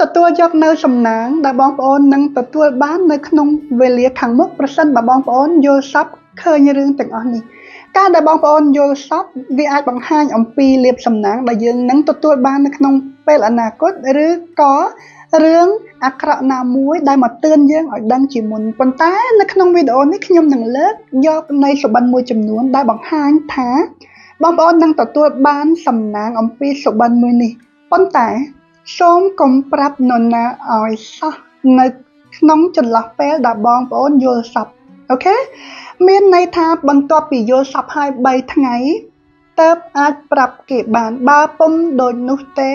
ទទួលយកនៅសំណាងដែលបងប្អូននឹងទទួលបាននៅក្នុងវេលាខាងមុខប្រសិនបើបងប្អូនយល់សប្តិឃើញរឿងទាំងអស់នេះការដែលបងប្អូនយល់សប្តិវាអាចបង្ហាញអំពីលាភសំណាងដែលយើងនឹងទទួលបាននៅក្នុងពេលអនាគតឬក៏រឿងអាក្រក់ណាមួយដែលមកទឿនយើងឲ្យដឹងជាមុនប៉ុន្តែនៅក្នុងវីដេអូនេះខ្ញុំនឹងលើកយកនៃសុបិនមួយចំនួនដែលបង្ហាញថាបងប្អូននឹងទទួលបានសំណាងអំពីសុបិនមួយនេះប៉ុន្តែសូមកុំប្រាប់នរណាឲ្យសោះនៅក្នុងចន្លោះពេលដែលបងប្អូនយល់សប្តិអូខេមានន័យថាបន្ទាប់ពីយល់សប្តិហើយ3ថ្ងៃទើបអាចប្រាប់គេបានបើពុំដូចនោះទេ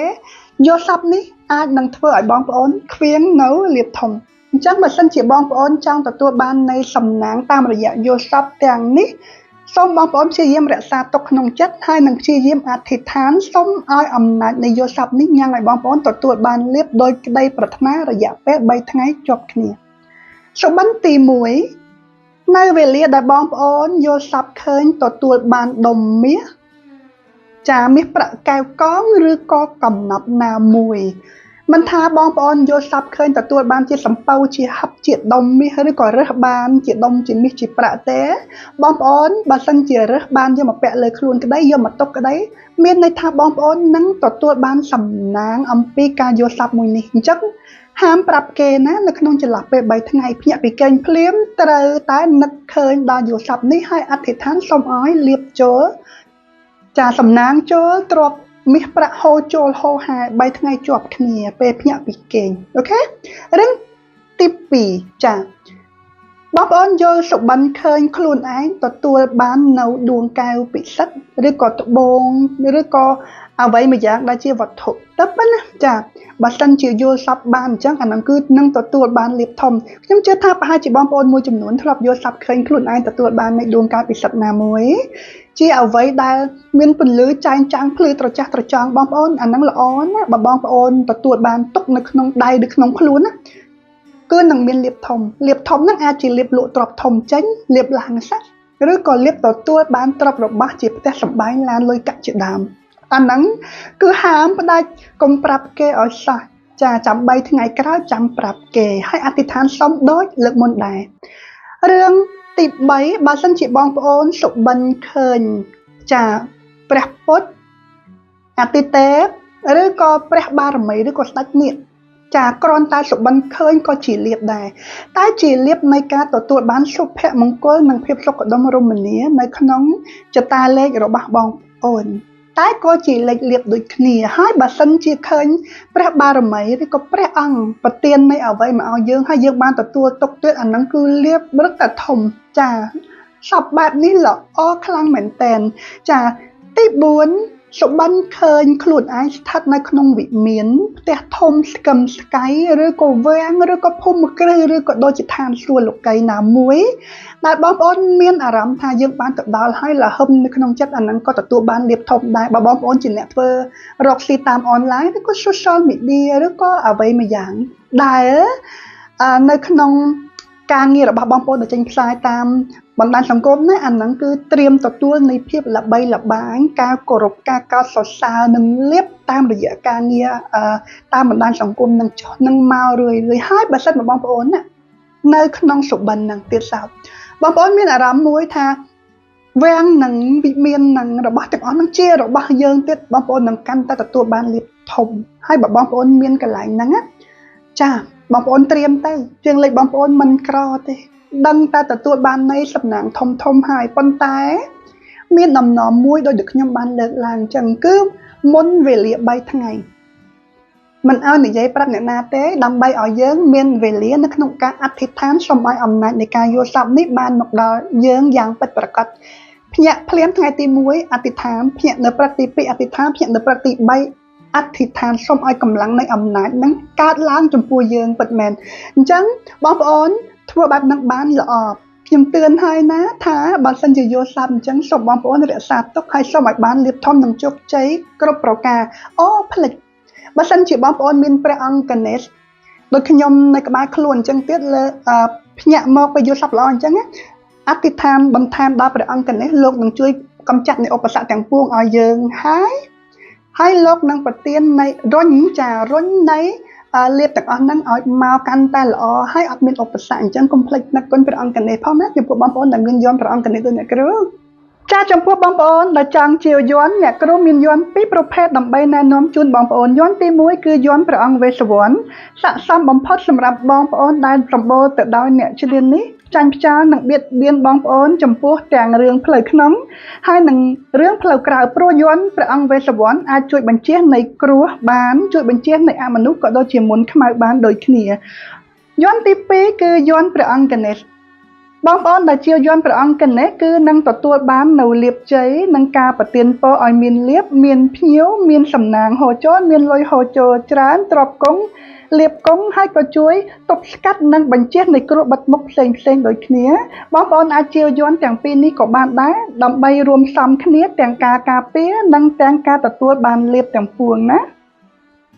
យល់សប្តិនេះអាចនឹងធ្វើឲ្យបងប្អូនខ្វៀងនៅលាភធំអញ្ចឹងបើសិនជាបងប្អូនចង់ទទួលបាននៃសំណាងតាមរយៈយល់សប្តិទាំងនេះសូមបងប្អូនព្យាយាមរក្សាទុកក្នុងចិត្តហើយនឹងព្យាយាមអធិដ្ឋានសូមឲ្យអំណាចនៃយល់សប្តិនេះញ៉ាំងឲ្យបងប្អូនទទួលបានលាភដោយក្តីប្រាថ្នារយៈពេល3ថ្ងៃជាប់គ្នាសុបិនទី1នៅវេលាដែលបងប្អូនយល់សប្តិឃើញទទួលបានដុំមាសចាមាសប្រាក់កែវកងឬក៏កំណប់ណាមួយមិនថាបងប្អូនយល់សប្តិឃើញទទួលបានជាសំពៅជាហឹបជាដុំមាសឬក៏រើសបានជាដុំជាមាសជាប្រាក់ទេបងប្អូនបើសិនជារើសបានយកមកពាក់លើខ្លួនក្តីយកមកទុកក្តីមានន័យថាបងប្អូននឹងទទួលបានសំណាងអំពីការយល់សប្តិមួយនេះអញ្ចឹងហាមប្រាប់គេណានៅក្នុងចន្លោះពេល3ថ្ងៃភ្ញាក់ពីគេងភ្លាមត្រូវតែនឹកឃើញដល់យល់សប្តិនេះហើយអធិដ្ឋានសូមឲ្យលាភចូលចាសំណាងចូលទ្រព្យមាសប្រាក់ហូរចូលហូរហែ3ថ្ងៃជាប់គ្នាពេលភ្ញាក់ពីគេងអូខេរឿងទី2ចាបងប្អូនយល់សុបិនឃើញខ្លួនឯងទទួលបាននៅដួងកែវពិសិដ្ឋឬក៏ត្បូងឬក៏អ្វីមួយយ៉ាងដែលជាវត្ថុទៅប៉ុណ្ណាចាបើសិនជាយល់សប្តិបានអញ្ចឹងអាហ្នឹងគឺនឹងទទួលបានលាភធំខ្ញុំជឿថាប្រហែលជាបងប្អូនមួយចំនួនធ្លាប់យល់សប្តិឃើញខ្លួនឯងទទួលបាននៃដួងកែវពិសិដ្ឋណាមួយជាអ្វីដែលមានពន្លឺចែងចាំងភ្លឺត្រចះត្រចង់បងប្អូនអាហ្នឹងល្អណាស់បើបងប្អូនទទួលបានទុកនៅក្នុងដៃឬក្នុងខ្លួនណាគឺនឹងមានលាភធំលាភធំហ្នឹងអាចជាលាភលក់ទ្រព្យធំចេញលាភឡើងសាច់ឬក៏លាភទទួលបានទ្រព្យរបស់ជាផ្ទះសម្បែងឡានលុយកាក់ជាដើមអាហ្នឹងគឺហាមផ្ដាច់កុំប្រាប់គេឲ្យសោះចាចាំ3ថ្ងៃក្រោយចាំប្រាប់គេហើយអធិដ្ឋានសុំដូចលើកមុនដែររឿងទី3បើសិនជាបងប្អូនសុបិនឃើញចាព្រះពុទ្ធអតិទេពឬក៏ព្រះបារមីឬក៏ស្ដេចនាគចាគ្រាន់តែសុបិនឃើញក៏ជាលាភដែរតែជាលាភនៃការទទួលបានសុភមង្គលនិងភាពសុខដុមរមនានៅក្នុងចតាលេខរបស់បងប្អូនតែក៏ជាលេខលាភដូចគ្នាហើយបើសិនជាឃើញព្រះបារមីឬក៏ព្រះអង្គប្រទាននៃអ្វីមកឲ្យយើងហើយយើងបានទទួលទុកទៀតអាហ្នឹងគឺលាភរឹតតែធំចាសពបែបនេះល្អខ្លាំងមែនតែនចាទី4សុបិនឃើញខ្លួនឯងស្ថិតនៅក្នុងវិមានផ្ទះធំស្កឹមស្កៃឬក៏វាំងឬក៏ភូមិគ្រឹះឬក៏ដូចជាឋានសួគ៌លោកីណាមួយដែលបងប្អូនមានអារម្មណ៍ថាយើងបានទៅដល់ហើយលហឹមនៅក្នុងចិត្តអាហ្នឹងក៏ទទួលបានលាភធំដែរបើបងប្អូនជាអ្នកធ្វើរកស៊ីតាមអនឡាញឬក៏ social media ឬក៏អ្វីមួយយ៉ាងដែលនៅក្នុងការងាររបស់បងប្អូនដែលចេញផ្សាយតាមបណ្ដាញសង្គមណាអាហ្នឹងគឺត្រៀមទទួលនៃភាពល្បីល្បាញការគោរពការកោតសរសើរនិងលាភតាមរយៈការងារតាមបណ្ដាញសង្គមនឹងចុះនឹងមករឿយៗហើយបើសិនបងប្អូនណានៅក្នុងសុបិនហ្នឹងទៀតសោតបងប្អូនមានអារម្មណ៍មួយថាវាំងនឹងវិមាននឹងរបស់ទាំងអស់ហ្នឹងជារបស់យើងទៀតបងប្អូននឹងកាន់តែទទួលបានលាភធំហើយបើបងប្អូនមានកន្លែងហ្នឹងណាចាបងប្អូនត្រៀមទៅជាងលេខបងប្អូនមិនក្រទេដឹងតែទទួលបាននៃសំណាងធំធំហើយប៉ុន្តែមានដំណំមួយដោយដែលខ្ញុំបានលើកឡើងអញ្ចឹងគឺមុនវេលា3ថ្ងៃមិនឲ្យនិយាយប្រាប់អ្នកណាទេដើម្បីឲ្យយើងមានវេលានៅក្នុងការអធិដ្ឋានសូមឲ្យអំណាចនៃការយល់សប្តិនេះបានមកដល់យើងយ៉ាងពិតប្រាកដភ្ញាក់ភ្លាមថ្ងៃទី1អធិដ្ឋានភ្ញាក់នៅព្រឹកទី2អធិដ្ឋានភ្ញាក់នៅព្រឹកទី3អធិដ្ឋានសូមឲ្យកម្លាំងនៃអំណាចនឹងកើតឡើងចំពោះយើងពិតមែនអញ្ចឹងបងប្អូនធ្វើបែបហ្នឹងបានល្អខ្ញុំទឿនហើយណាថាបើសិនជាយល់សប្តិអញ្ចឹងសូមបងប្អូនរក្សាទុកហើយសូមឲ្យបានលាភធំនិងជោគជ័យគ្រប់ប្រការអូភ្លេចបើសិនជាបងប្អូនមានព្រះអង្គកណេសដូចខ្ញុំនៅក្បែរខ្លួនអញ្ចឹងទៀតលើភ្ញាក់មកไปយល់សប្តិល្អអញ្ចឹងអធិដ្ឋានបន្ថែមដល់ព្រះអង្គកណេសលោកនឹងជួយកម្ចាត់នៃឧបសគ្គទាំងពួងឲ្យយើងហើយ ហើយលោកនឹងប្រទាននៃរុញចារុញនៃ លាភទាំងអស់ហ្នឹងឲ្យមកកាន់តែល្អ ហើយអត់មានឧបសគ្គ។ អញ្ចឹងកុំភ្លេចនឹកគុណព្រះអង្គកណេផងណា ចំពោះបងប្អូនដែលមានយន្តព្រះអង្គកណេដូចអ្នកគ្រូ។ ចា ចំពោះបងប្អូនដែលចង់ជាយន្ត អ្នកគ្រូមានយន្តពីរប្រភេទដើម្បីណែនាំជូនបងប្អូន។ យន្តទី1 គឺយន្តព្រះអង្គវេស្សវណ្ណ ស័ក្តិសមបំផុតសម្រាប់បងប្អូនដែលសម្បូរទៅដោយអ្នកឈ្លាននេះ ចាញ់ផ្ចាល និងបៀតបៀនបងប្អូន ចំពោះទាំងរឿងផ្លូវក្នុង ហើយនិងរឿងផ្លូវក្រៅ ព្រោះយន្តព្រះអង្គវេស្សវណ្ណអាចជួយបញ្ជៀសនៃគ្រោះបាន ជួយបញ្ជៀសនៃអមនុស្ស ក៏ដូចជាមុនខ្មៅបានដូចគ្នា។ យន្តទី2 គឺយន្តព្រះអង្គកណេស។ បងប្អូនដែលជាយន្តព្រះអង្គកណេស គឺនឹងទទួលបាននៅលាភជ័យ និងការប្រទានពរឲ្យមានលាភ មានភ្ញៀវ មានសំណាងហូរចូល មានលុយហូរចូលច្រើន ទ្រព្យគង់ លាភគង់ ហើយក៏ជួយទប់ស្កាត់និងបញ្ជៀសនៃគ្រោះបិទមុខផ្សេងផ្សេងដូចគ្នា។ បងប្អូនអាចជាយន្តទាំងពីរនេះក៏បានដែរ ដើម្បីរួមផ្សំគ្នាទាំងការការពារ និងទាំងការទទួលបានលាភទាំងពួងណា។